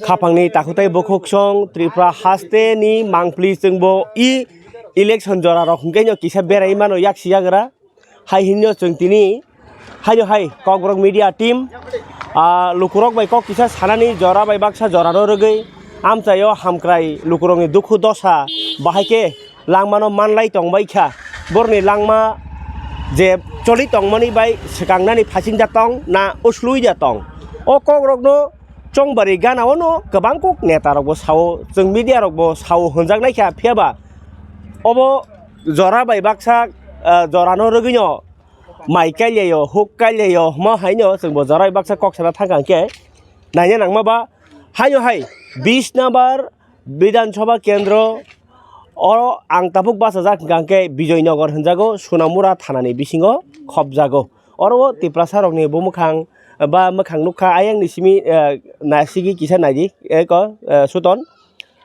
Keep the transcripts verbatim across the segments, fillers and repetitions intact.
Khapangni takhutai bukhuksong Tripura hasteni mangpli chwngbo e election jorarok hwnkhe no kisa berai mano yaksi yagra. Hai hinyo chwng tini haino hai Kokborok media team, ah, lukurok bai kok kisa sanani jora bai baksa jorano rwgwi amchaio hamkrai lukurokni dukhu dosa bahai khe langmano manlai tongbai kha. Borokni langma je choli tongmani bai swkangnani phasing da tong na uslui da tong. O kokrokno chongbari gana-o no kwbang kok netarokbo sao, chwng media rokbo sao hwnjaknai kha, phiya ba obo jora bai baksa, ah, jorano rwgwino mai kailaio, huk kailaio, hwma haino chwngbo jora bai baksa kok sana thangkha hwnkhe naina nangma ba haino hai bis number Bidhan Sabha Kendro oro ang tabuk bachajak hwnkha hwnkhe Bijoynagar hwnjago, Sonamura thanani bisingo khopjago. Oro o Tiprasa rokni bumwkhang ba mwkhang nukha ayang ni simi, eh, naisigi kisa naidi, eh, ko, eh, Suton.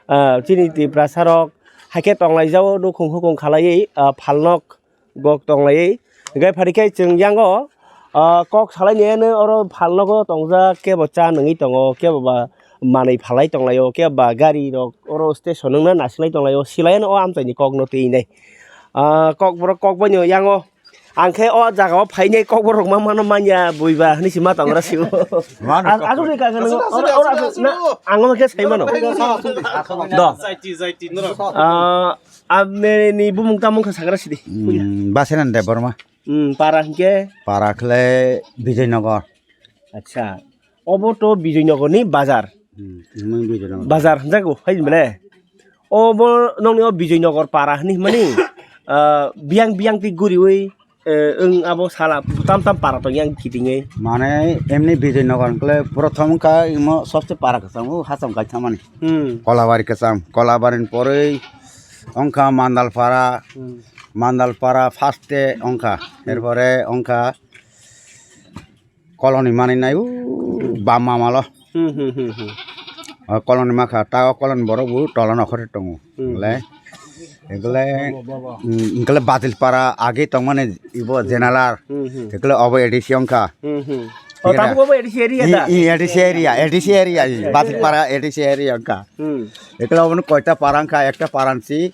Ah, chini Tiprasa rok haikhe tonglaijao nukhung hukhung khalaiwi, ah, phalnok gok tonglaiwi. Hwnkhe phari khe chwng yango, ah, kok salaini oro phalnogo tongjak, kebo cha nungwi tongo, kebo ba manwi phalai tonglaio, kebo ba gari rok oro station wngna nasilai tonglaio, silaino o amchaini kokno twi nai. Ah, kokborok kokbaino yango. Ang khe o jaga o phainai kokborok ma mano manya buiba hinui se ma tongra sio. Mano. Asuk ni kaka nang oro asuk na ang ma khe sai mano. Do. Zaiti, zaiti, norok. Ah, amne ni bumung tamung kha sagra sidi. Hmm, Basenan Debbarma. Hmm, para hingke? Para khle Bijoynagar. Acha. Obo to Bijoynagar ni bazar. Hmm, hmm, Bijoynagar. Bazar hwnjago, hai mane. Obo nongni o Bijoynagar para hwnwi hwnmani, ah, biyang biyang twi guriwi, eh, wng abo sala tam tam para tong yang kitingwi. Mane emni Bijoynagar hwnkhe prothom wngkha imo sobse para kwchang o hacham kaithamani. Hmm. Kolabari kwcham, Kolabari ni porwi wngkha Mandalpara, Hmm. Mandalpara first e wngkha, Hmm. erpore wngkha Koloni manwi nai u bam mamalo. Hmm, hmm, hmm, hmm. O koloni makha ta o koloni borok bo tola nokhor tongo. Hmm. Le, ekle, hmm, ekle Batilpara age tongmani ibo jenalar. Hmm, hmm. Ekle obo A D C wngkha. Hmm, hmm. O, tabuk obo A D C area da? I, i, A D C area, A D C area, i, Batilpara A D C area wngkha. Hmm. Ekle obo koita para wngkha, ekta para wngsi.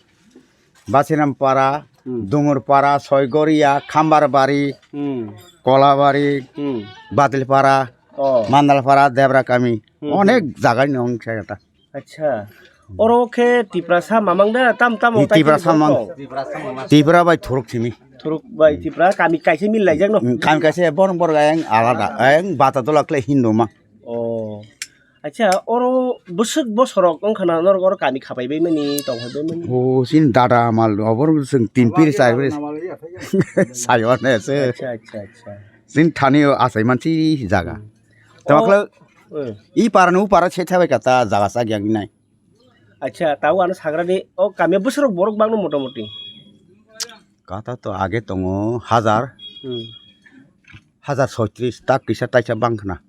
Basinam para, Hmm. Dungur para, Soigoria, Khambarbari, Hmm. Kolabari, Hmm. Batilpara, Oh. Mandalpara, Debra kami. Hmm. Onek jaga ni wng khe ta. Acha. Oro khe Tiprasa mamang da tam tam Tiprasa mang. Tipra bai thuruk simi. Thuruk bai Tipra kami kaisa mil laijak no. Hmm, kami kaisa borok borok ayang alada. Ayang bata dola kle Hindu ma. Oh. Acha, oro bwswk bosorok wngkha na norok oro kami khapai bai mani, tong phai bai mani? O, chini dada mal, obor chwng tin piri, char piri. Sayo ne se. Acha, acha, acha. Chini thani o achai mansi jaga. Hmm. Tama O, khlai, eh. I para no para se thabai kata jaga sa gyang nai. Acha, tao ano sagra ni, o kami bwswk borok bang no mota moti? Kata to age tongo hajar. Hmm. Hajar soitris, tak kisa taisa bang khna.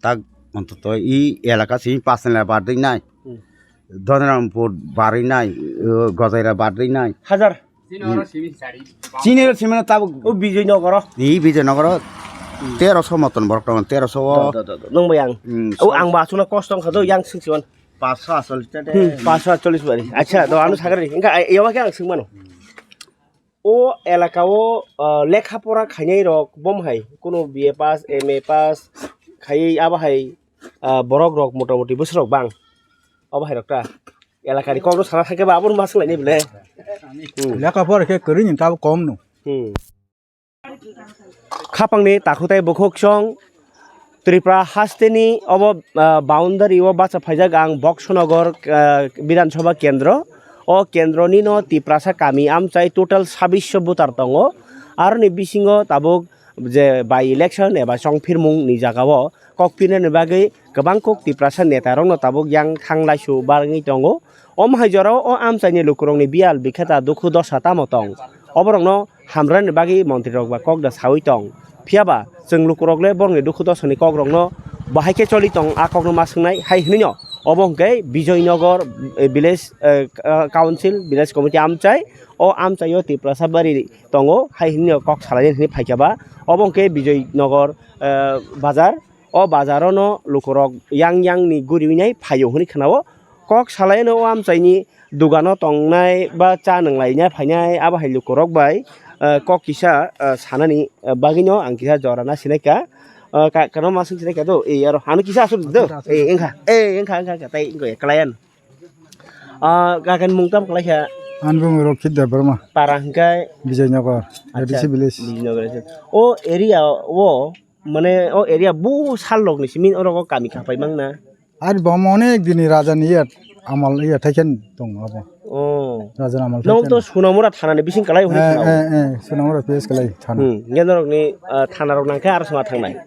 Tak, ontoto i elaka simi Pasnela barwi nai, Hmm. Dhanirampur barwi nai, uh, Gojaira barwi nai. Hajar? Hmm. Chini ro simi tabuk. O Bijoy Nogoro? I Bijoy Nogoro, Hmm. Teroso moton borok tongo, teroso o. Do, do, do, do. Nwng bai ang. Hmm, O so- ang ba aswkno kosto wngkha do, yang swngsiman. Paanch sho aatchallish ta de. Hmm, paanch sho aatchallish bari. Acha, do ano sagari. Engka, e, yawa khe ang swngmano. O elaka o, ah, lekha pora khainai rok bom hai, kuno B A pass, M A pass khaiwi abo hai, ah, borok rok mota moti bwswk rok bang. Abo hai rok ta. Elaka ni kok no sana thangkhe ba abo ma swng lainai bole. Hmm. Lekha pora khe kwrwi ni tabo kom no. Hmm. Khapangni takhutai bukhuksong Tripura hasteni obo, ah, boundary o bacha phaijak ang Boksonogor, ah, Bidhan Sabha Kendro. O kendroni no Tiprasa kami amchai total sabisho voter tongo. Aroni bisingo tabuk je by election eba chongphirmung ni jaga o kok pinani bagwi kwbang kok Tiprasa neta rok no tabuk yang thang laisu barwi tongo. Omo hai jorao o amchaini lukurokni biyal bikheta dukhu dosa tamo tong? Oborokno hamrani bagwi montrirok ba kok da saui tong. Phiyaba chwng lukurok le borokni dukhu dosani kokrokno bahai khe choli tong, a kokno ma swngnai hai hwnwi no. Obo hwnkhe Bijoynagar, eh, village, eh, ka-, council, village committee amchai, o amchaio Tiprasa bari tongo hai hwnwi no kok salainani hwnwi phaikha ba. Obo hwnkhe Bijoynagar, eh, bazar, o bazaro no lukurok yang yang ni guriwi nai phaio hwnwi khwnao. Kok salaino o amchaini dogano tongnai ba cha nwnglaina phainai abo hai lukurok bai, eh, kok kisa, eh, sanani, eh, bagwino ang kisa jora na sinai kha. Eh, ka-, kano ma swng sinai kha do, eh, aro ano kisa asuk do, eh, wngkha, eh, wngkha, wngkha, wngkha, tei wngkha, kwlaian. Ah, kakan mung tam kwlai kha? Ani bumung Rokhit Debbarma. Para hwnkhe? Bijoynagar, Acha, A D C village. Bijoynagar, acha. O area o, mane o area bu sal rok ni simi oro o kami khapai mang na? Ari bo onek dini raja ni iya amal iya thaiken tong abo. Oh. Raja ni amal thaiken. Nong to Sunamura thana ni bising kalai hwnwi khwnao. Eh, eh, Sunamura P S kalai thana. Hmm, nge norok ni, ah, thana rok nang khe aro sma thangnai.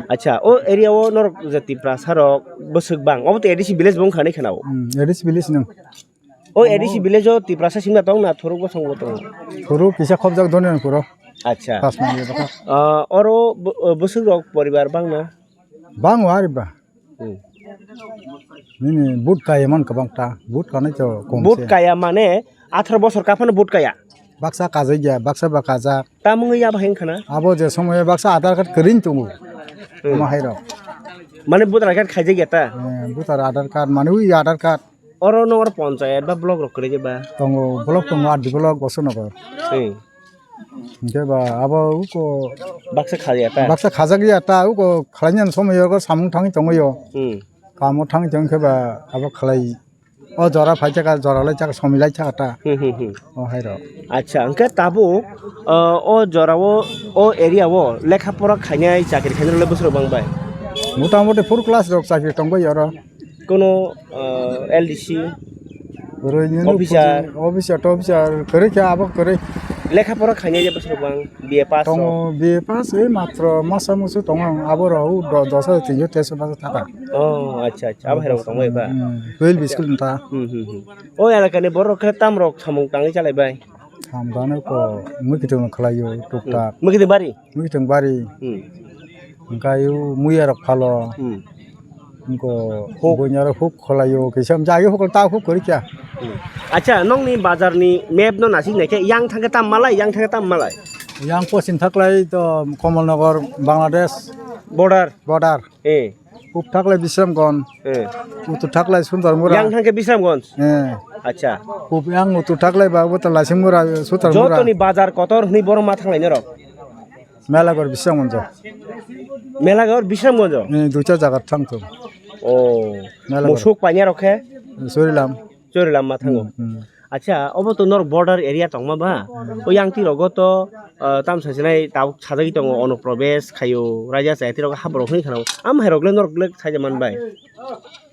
Acha, o area o norok je Tiprasa rok bwswk bang. Obo to A D C village bo wngkha hwnwi khwnao. Hmm, A D C village nang. O A D C village o Tiprasa simi tong na thuruk bosong bo tongo. Thuruk kisa khobjak doni puro. Acha. Pas manya baka. Ah, oro bo-, bwswk rok poribar bang na? Bang wari ba. Hmm. Nini but kaya man kabang ta, but kanai to kom But se. Kaya mane atharo bosor kaphano but kaya. Baksa kajai ya, baksa ba kajak. Tamung ya bahai khana. Abo je somoy baksa Aadhaar card kering tongo. Hmm. Ama hai rok. Mane voter card khaijak ya ta? Eh, voter Aadhaar card, mane ui Aadhaar card. Oro no oro ponchayat ba block rok kwrwi ba? Tongo, block tongo, R D block, Bosonogor. Hmm. Hingke ba abo uko baksa khajak ya ta? Baksa khajak ya ta, uko khlainani somoi yorgo samung thangwi tongwi yo. Hmm. Kamo thangwi tong khe ba abo khlai. O jora phai chaka, jora lai chaka, somi lai chaka ta. Hmm, hmm, hmm. O hai rok. Acha, hingke tabuk, uh, o jora o, o area o lekha pora khainai chakri khainai rok le bwswk bang bai? Mota moti full class rok chakri tong bai oro. Kono, uh, L D C? Officer? Officer to officer, kwrwi khe abo kwrwi. Lekha pora khainai je bwswk bang, B A pass rok? Tongo, B A pass, ei matro masa musu tongo ang, abo rok do-, dos hajar tin sho teish basa thaka. Oh, acha, acha, abo hai rok tongbai ba? Hmm, twelve school wngkha. Hmm, hmm, hmm. O elakani borok khe tam rok samung tangwi chalai bai? Samung tangwi ko, mui kitung khlai o, tuk tak. Hmm. Mui kitung bari? Mui kitung bari. Hmm. Hingkai o muya rok phalo. Hmm. Hingko huk. Bunya rok huk khlai o, kisa jagi huk ta huk kwrwi kya. Hmm. Acha, nokni bazar ni map no nasik nai khe, yang thang khe tam malai, yang thang khe tam malai? Yang poschim thaklai to Kamalnagar, Bangladesh. Border? Border. Eh. Pub thaklai Bisramganj. Eh. Uttor thaklai Sundarmura. Yang thang khe Bisramganj? Eh. Acha. Pub yang uttor thaklai ba, bo ta Laisingmura, Sutarmura. Jotoni bazar kotor hwnwi borok ma thanglai norok? Melaghor Bisramganj. Melaghor Bisramganj? Eh, duita jaga thang to. Oh. Melaghor. Musuk panya rok khe? Sorilam. Chorilam ma thango. Hmm, hmm. Acha, obo to norok border area tongma ba? Hmm. O yang twi rogo to, ah, tam sasinai tabuk sajagwi tongo, Onoprobesh khaio, Raja Chayati rogo hap rok hwnwi khana. Am hai rok le norok le saija man bai?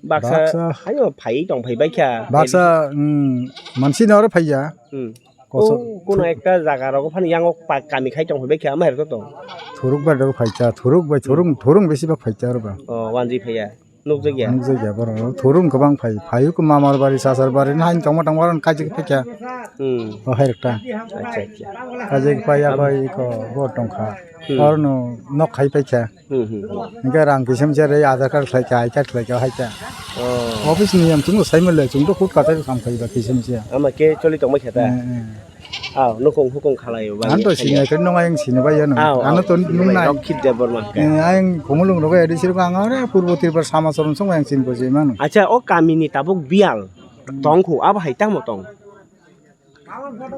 Baksa, baksa. Hayo phai tong phai bai kha. Baksa, hmm, mansi no oro phaiya. Hmm. Koso-, o, kono thu- ekta jaga rogo phani yang o pa-, kami khai tong phai bai kha, am hai rok to tong. Thuruk bai rok phai cha, thuruk bai, thurung, thurung besi bak phai cha oro ba. Oh, wanjwi phaiya. Nukjakya? Nukjakya borok. Thurung kwbang phai. Phaiwi khe mamar bari, sasar bari, hain tongma tongma rok kaijak phai kha. Hmm. O hai rok ta. Acha, acha. Kaijak phai ya phai ko bo tongkha. Hmm. Oro no nok khai phai kha. Hmm, hmm, hmm. Hingke rang kisim se rei Aadhaar card khlai kha, I card khlai kha, hai kha. Oh. Office ni yang chwng sai mole, chwng to khut kathai kam khai ba kisim se. Ama khe choli tongma khe ta? Eh, eh. Aw, nukung hukung khalai o, Ang to sini khe nung ayang sini bai ano. Aw, ano to nung nai. Rokhit Debbarma khe. Eh, ayang khumulung rogo edi sirko ang are purbo Tripura sama sorom song ayang sini boje mano. Acha, o kamini tabuk biyal tong khu, abo hai tamo tong?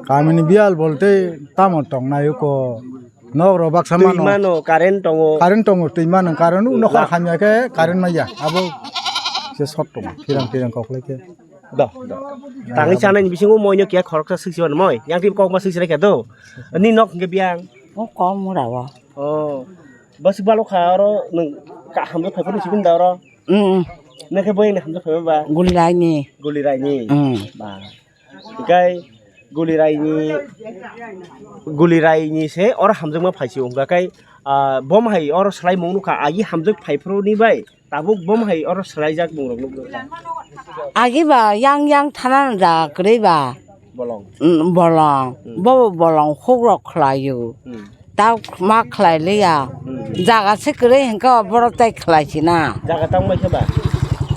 Kamini biyal bolte tamo tong nai ko nok ro baksa mano. Twi mano, current tongo. Current tongo, twi mano, current u nokha hamya khe current maya. Abo se sot tongo, phirang phirang kok lai khe. Do, do. Tangwi chanai ni bisingo moi no kiya khoroksa swk siwan moi. Yang twi kok ma swk sirai kha do. Ni nok hwnkhe biyang. O kom mura o. Oh. Bwswk balo kha oro nwng ka hamjak phai phano sibin da oro. Mm. Nokhe boyang ni hamjak phai ba? Guli rai ni. Guli rai ni. Mm. Ba. Hikai guli rai ni, guli rai ni se oro hamjakma phai si wngkha kai, ah, bom hai oro swlai mung nukha agi hamjak phai phuru ni bai. Tabuk bom hai oro swlaijak mungrok nukjakha. Agi ba yang yang thana da kwrwi ba. Bolong. Mm, bolong. Hmm. Bo bolong hukrok khlaio. Hmm. Tau ma khlai liya. Hmm. Jaga se kwrwi hwnkhe o borok tai khlai sina. Jaga tang bai khe ba?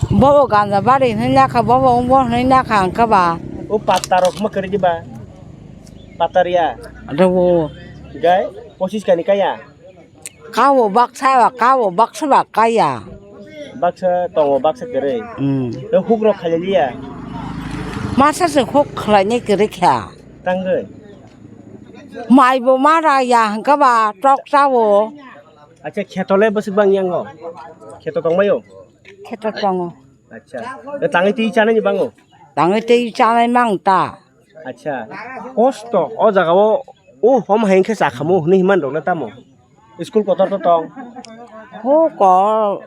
Bobo ganja bari hwnwi nakha, bobo wngbo hwnwi nakha hwnkhe ba. O patta rok ma kwrwi di ba? Patta riya? Rw. Gai? Pochis kani kaya? Kabo baksa ba, kabo baksa ba kaya. Baksa tongo, baksa kwrwi. Hmm. Tei huk rok khlai liya? Masa se huk khlainai kwrwi kha. Tangwi? Mai bo ma ra ya hwnkhe ba tok cha o. Acha, kheto le bwswk bang yango? Kheto tong mai o? Kheto tongo. Acha. E tangwi twi chanai ni bango? Tangwi twi chanai mang ta. Acha. Kosto o jaga o, o hom hai khe cha khamu hwnwi himani rok le tamo? School kotor to tong? Ho ko.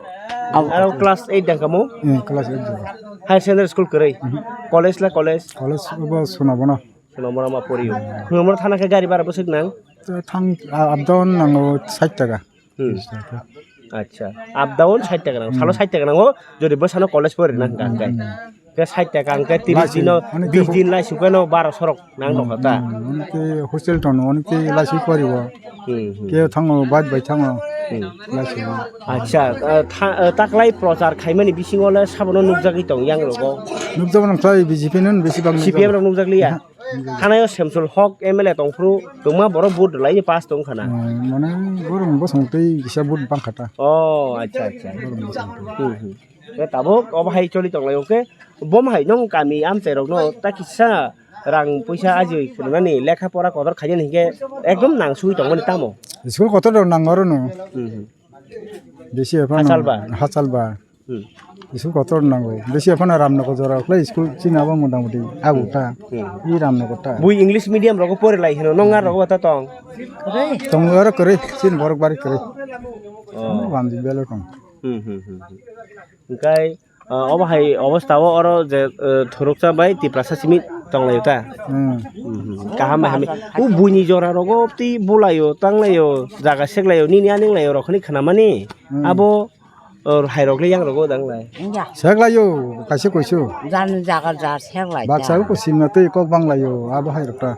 Aro class eight dang kamo? Hmm, class eight dang. Higher secondary school kwrwi? Mhm. College la college? College bo Sonabona. Sonabona ma pori o. Sonabona thana khe gari bara bwswk nang? Te thang, a, up down nango sait taka. Hmm. Sait taka. Acha. Up down sait taka nango. Hmm. Salo sait taka nango, jodi bwsano college pori nang kang kai. Hmm. Ke sait taka ang ke tiris dino, bis din lai sukeno baro sorok nang nokha ta. Hmm, hmm, hmm. Hostel tono, onke lai sui poribo. Hmm, hmm. Ke thango, bike bai thango. Hmm. Lai sui. Acha, eh, tha-, eh, taklai prochar khaimani bisingo le sabono nukjagwi tong yang rogo. Nukjagwi nang khlai B J P nun bisi bang C P M nukjago. Rok nukjak liya. Aha, nukjagwi. Thanayo Semsul Hok M L A tongphuru tongma borok vote rwlaini pass tong khana. Hmm, mane borok bosong tei kisa vote bang kha ta. Oh, acha, acha. Borok bosong tei. Hmm, hmm. Te tabuk obo hai choli tong lai, okay? Bom hai nong kami amchai rokno ta kisa rang puisa ajoi khwnani lekha pora kotor khainani hinkhe ekdom nang sui tongmani tamo? School kotor rok nang oro no. Hmm, hmm. Bisi ephano hachal ba? Hachal ba. Hmm. School kotor nango. Bisi ephano Ramnagar jora khlai school chini abo motamoti agu ta. Hmm. I Ramnagar ta. Bui English medium rogo pori lai hino, nong ar rogo ta tong? Tong oro kwrwi, chini borok bari kwrwi. Oh. Wamjik belo tong. Hmm, hmm, hmm, hmm. Hingkai, ah, obo hai obostha o oro je, eh, thuruksa bai Tiprasa simi tonglaio ta? Hmm. Hmm, hmm. Kaham bai hambai. O buini jora rogo twi bulaio, tanglaio, jaga seklaio, nini aning laio rok hwnwi khnamani. Hmm. Abo, oh, hai rok le yang rogo dang lai. Seklaio, kaisa kuisu. Jani jaga ja seklai. Baksa ko simna twi kok banglaio, abo hai rok ta.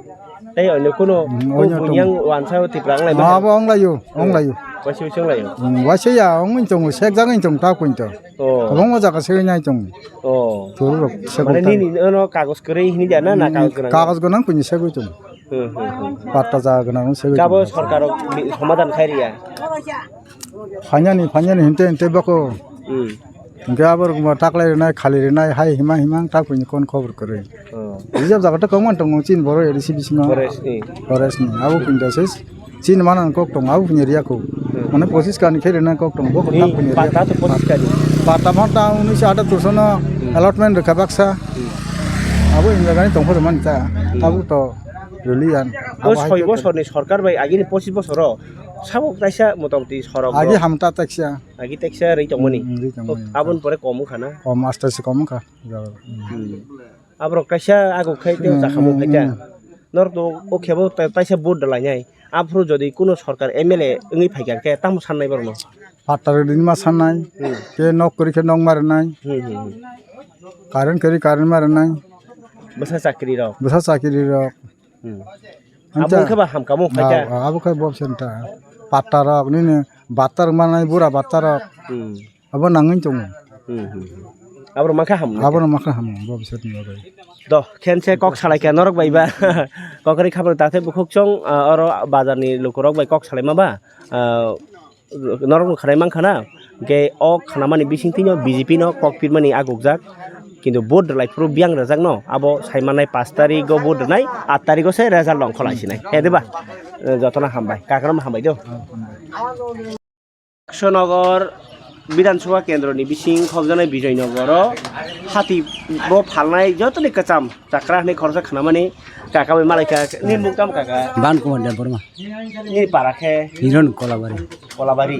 Tei onyo kuno, hmm, o onyo bunyang tong. Wansa o Tipra wng lai mano. Abo wng laio, wng laio. Waisa waisa wng laio. Hmm, waisa ya, wng wng tongo, sek jak wng tong ta kuinto. Oh. Kwbangma jaga segwi nai tong. Oh. Thuru rok segwi mane ta. Nini no kagos kwrwi hini dia na, na kagos gwnang? Kagos gwnang kuini segwi tong. Hmm, hmm, hmm. Patta jaga gwnang segwi tong. Gabo sorkar rok bi-, somadan khai riya. Phainani, phainani hinte hinte bako. Hmm. Hingke abo rok ma taklai rwnai, khali rwnai, hai himang himang ta kuini kon khobor kwrwi. Oh. Rijab jaga to kwbangma tongo, chini borok A D C bisingo. Forest ni. Forest ni. Abo kuini da se chini mana kok tongo, abo kuini riya kok. Hmm. Mane pochis kani khe rwnai kok tongo, bo kok ta kuini riya. Patta to pochis kani. Patta phan ta unnish atattor sono, hmm, allotment rwkha baksa. Hmm. Abo injagani tongphuru mani ta. Hmm. Abo to rwliya. O abo hai soi khe bosorni sorkar bai agini pochis bosoro sabok kaisa motamoti sorok agi rok. Hamta taisa. Agi teksa rwi tongmani. Hmm, rwi tongmani. Aboni pore kom wngkha na? Kom, aste aste kom wngkha. Hmm. Aborok kaisa aguk khai tei hmm, jakhamung khai ta. Hmm. Norok to o khebo ta-, taisa vote da lainai. Aphuru jodi kuno sorkar M L A wngwi phaikha khe tamo sannai borokno? Patta rwdi ma sannai. Hmm. Khe nok kwrwi khe nok ma rwnai. Hmm, hmm, hmm. Current kwrwi current ma rwnai. Bwsa chakri rok. Bwsa chakri rok. Hmm. Abo wngkhe ba hamkamo phaikha. Ah, ah, abo khe bo senta. Patta rok nini batta rok manai bura batta rok. Hmm. Abo nangwi tongo. Hmm, hmm, hmm. Abo mankha ham. Abo mankha ham bo bisat ni bagwi. Do khense kok salaikha norok bai ba. Kokri khabra takhe bukhuk chong, ah, oro bazar ni lukurok bai kok salaima ba. Ah, norok no khanai mankha na, hingke o khanamani bisingtwi no B J P no kok pirmani agukjak, kintu vote rwlai phuru biyang rwjakno abo saimanai pash tarigo vote rwnai, aat tarigo se result rok ongkholai sinai, he diba? Eh, jotono hambai, kakrama hambai do. Kishonogor Bidhan Sabha Kendro ni bising khobjaknai Bijoy Nogoro hati bo phalnai jotoni kwcham. Chakra hwnwi khoroksa khnamani kaka bai malaikha. Nini mung tamo kaka? Ban Kumar Debbarma. Nini para khe? Hiron Kolabari. Kolabari.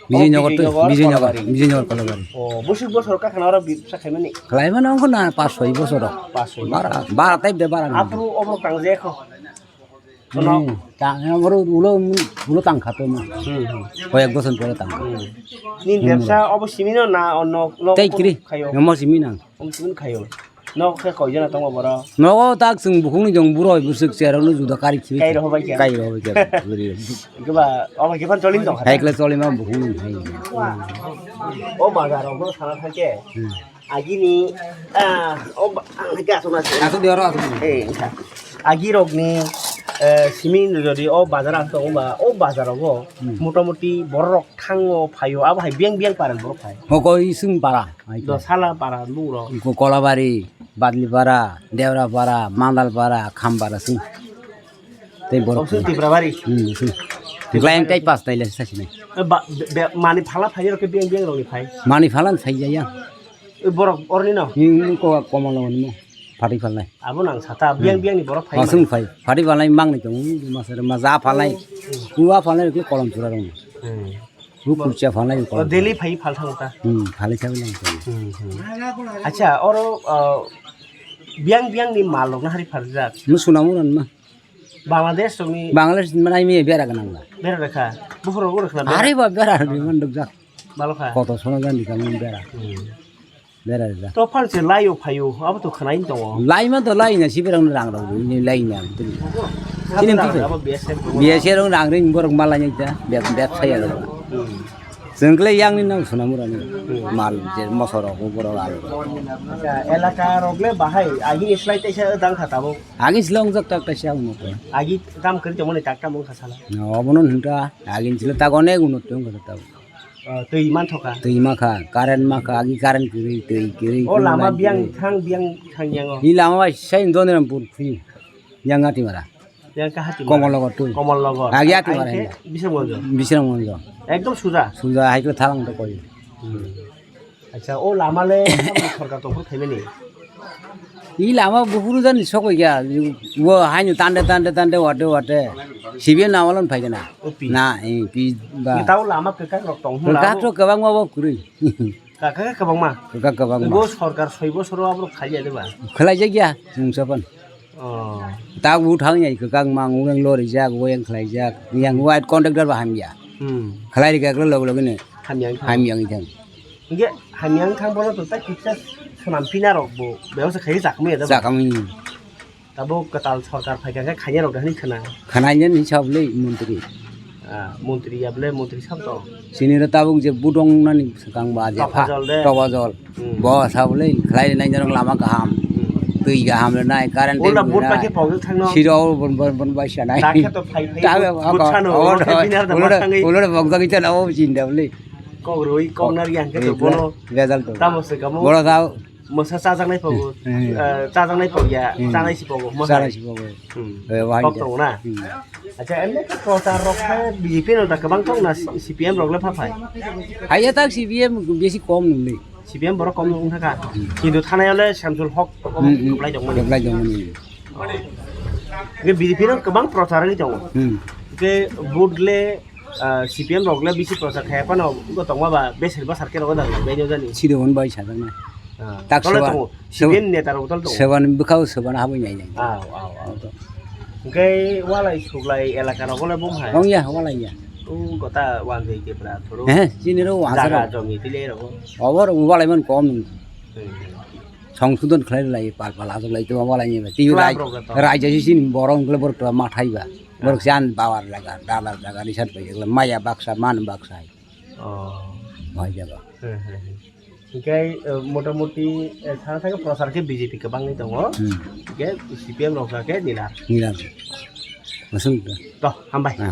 Bijay Nagar to, Bijay Nagar, Kolabari. Bijay Nagar Kolabari. Oh, bwswk bosor kha khna oro bi-, bwsa khaimani? Khlaimani wngkha na pas soi bosor rok. Pas soi bosor. Bara, bara type de bara. Aphuru obo tang je kho. Hmm, tang, oro ulo, ulo tang kha to na. Hmm, hmm. Koyek bosor pore tang kha. Hmm. Nini bebsa obo simi no na onno, no tei kiri khayo? Omo simi nang. Omo simi khayo. Nok khe koi jona tongo borok? Nogo tak chwng bukhukni jong buro bai bwswk cherokno juda kari khibi. Kai rohor bai khe? Kai rohor bai khe. Hwnkhe ba obo khe phan choli tong kha? Hai khe choli ma bukhukni hai. O bazar rok no sana thang khe. Hmm. Agini, ah, o ba-, ang khe aswk na se. Aswk di oro aswk di. Eh, wngkha. Agi rokni, eh, simi jodi o bazar ang tongo ba, o bazar rogo Hmm. motamuti borok rok thango phaio, abo hai biyang biyang paran borok phai. Hokoi swng para. Hai khe. Do sala para luro. Ko-, Kolabari, Badlipara, Devrapara, Mandalpara, Khambara sing. Tei borok. Osu Tiprabari. Hmm, sing. Tiprabari. Lain tai pas tai le sasi nai. Eh, ba, be, be, mani phala phai rok ke biang biang rok ni phai. Mani phala phai ya ya. Eh, borok orni no. Ni ko komo lo ni mo. Phati phalnai. Abo nang sata biang Hmm. biang ni borok phai. Asung mani. Phai. Phati phalnai mang ni tong. Masar ma ja phalnai. Hmm. Uwa phalnai ke kolom chura rong. Hmm. Ru kurcha phalnai ko. O, daily phai phal thang ta. Hmm, phali thang lang ko. Hmm, hmm. Acha, oro, uh, biang biang ni mal rok na hari pharjak. Mu suna mu ran ma. Bangladesh rok ni. Bangladesh manai mi bera ganang la. Bera rekha. Buhur rok rekha na bera. Are ba bera ni man dok jak. Balo kha. Koto sona jan di kamu bera. Hmm. Bera da. To phan se laio phaio, abo to khwnaini tongo. Lai ma to lai na, siberang rang rang ni lai na. Sini abo B S F. B S F rang rang ring borok malai ni ta, beb-, beb saya lo. Hmm. Jengkle yang ni nang suna mura ni. Hmm. Mal je mosoro ko borok aro. Acha, elaka rok le bahai, agi slai taisa dang kha tabo. Agi slong jak tak taisa uno ko. Agi kam kri tongmani tak tam wngkha sala. No, abono hinta, agi sila tak onek uno tong kha tabo. Oh, twi manthoka. Twi makha, current makha, agi current kwrwi, twi kwrwi, O lama biang thang, biang thang yango. I lama bai sai Doniram pur phi. Yang Hatimara. Yang ka Hatimara. Komol Nagar twi. Komol Nagar. Agi Hatimara Ai, hino. Bisramganj. Bisramganj. Ekdom suja. Suja hai khe thalang to koi. Hmm. Acha, o lama le sorkar tong phuru khaimani. I lama buphuru jani sokoi kha, wo haino tande, tande, tande, wate, wate. Sibe na walon phaikana. O pi. Na, eh, pi ba. Ni tao lama kwkak rok tong hwnla Kwkak abo. To kwbangma bo kwrwi. Kwkak kwbangma. Kwkak kwbangma. Bo sorkar soi bosoro abo khaija de ba. Khwlaijak ya, chwng sapan. Oh. Ta bu thang yai kwkak mang urang lori jak, wo yang khwlaijak. Yang white contractor ba hamya. Hmm. Khwlai rikha log log ni. Hamya wngkha. Hamya wngkha. Hingke hamya wngkha bono to ta kisa swnam pina rok bo bebasa khaye chakmaya da ba? Chakmaya. Tabo kwtal sorkar phaikha khe khaina rok da hwnwi khna. Khnaina ni sab le montri. Ah, montri ya bole montri sab to. Sini ro tabuk je budong nani swkang ba je pha. Topajol de. Topajol. Hmm. Bo sab le khlai nai jorok lama kaham. Hmm. Twi kaham le nai current. Ola twi bot nai. Paikhe pogel thangno. Siro bon bon bon bai sanai. Dakhe to phai phai. Tabe bot, bot sano. Ola bok jagi chana o jinda bole. Kok roi kok nari yang khe to bono. Result to. Tamo se kamo. Boro sao. Mwsa chajaknai pogo, hmm, eh, chajaknai pogya, hmm, chanai si pogo, mwsa. Chanai si pogo. Hmm. Eh, wahai kok tongo na? Hmm. Acha, emne khe prochar rok khe B J P no da kwbang thok na C P M rok le pha phai? Hai ya tak C P M besi kom nungli. C P M borok kom nung thaka. Hmm. Kintu thanai ole Samsul Hok kom, hmm, hmm, kwplai dongmani. Kwplai dongmani. Hingke B J P no kwbang prochar wngwi tongo. Hmm. Hingke vote le, ah, C P M rok le bisi prochar khaya phano wngkha tongma ba beser bwsar khe rogo da bai no jani. Side hwn bai sajak na. Ah, tak tole soba, tongo. Soba, C P M neta rok tole tongo. Soba ni bwkha o soba no habwi nai nai. Aw, aw, aw. Hingke walai suglai elaka rogo le bum hai. Wng ya, walai ya. O gota wanjai ke pra thoro. He, chini ro wanjai. Jaga ro. Jong ni tile rogo. Obor walai man kom. Hmm. Songsodon khlai lai pal pal aswk lai tongma walai ni ba. Tei rai-, rok le to. Raija si sini borok wngkhe borok to ma thai ba. Borok se ani bawar jaga, dalar jaga, risat bai jaga, maya baksa, man baksa hai. Oh. Mai jaga. He, he, he. Hingke, eh, motamuti, eh, sana thangkhe prochar khe B J P kwbangni tongo. Hmm. Hingke C P M rok khe nila. Nila. Masung to. To, hambai. Ha.